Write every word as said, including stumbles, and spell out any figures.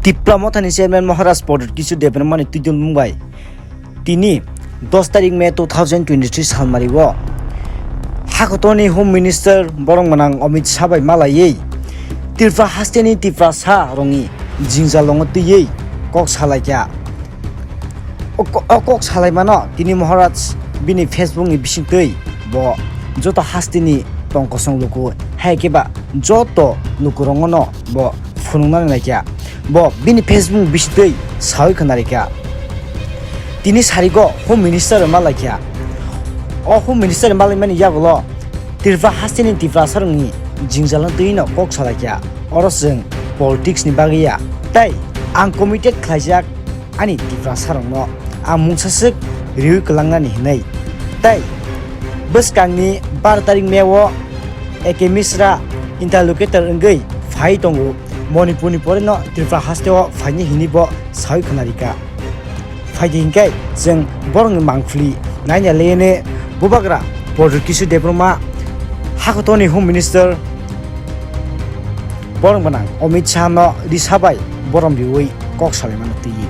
Tipra Mothani Chairman Maharaj Pradyut Kishore Debbarma ni twijlangmung bai tini dos tarik May two thousand twenty-three salmari o hakotorni Home Minister borok gwnang Amit Shah bai malaiwi Tripura hasteni Tiprasa rokni jwngjal rokno twiwi kok salaikha. O ko-, o kok salaimano tini Maharaj bini Facebook ni bisingtwi bo joto hasteni tong kosong luku, hai khe ba joto lukurokno bo phunuknani naikha. Bo bini Facebook bisingtwi sawi khwnarikha. Tini sarigo Home Minister ma laikha. O Home Minister ma laimani yagulo Tripura hasteni Tiprasarokni jwngjalno twino kok salaikha. Oro chwng politics ni bagwi ya. Tai ang committed khlaijak ani Tiprasarokno. Ang mungsaswk riwi kwlangnani hinwi. Tai bwskangni bar tarik May o A K Mishra interlocutor wngwi phai tongo. Manipurni porino Tripura hasteo phaini hinwi bo sawi khwnarikha. Phaidi hinkhe chwng borokni mangkhuli naina leyene bubagra Pradyut Kishore Debbarma hakotorni Home Minister borok gwnang Amit Shah no risa bai borom riwi kok salaimano twiwi.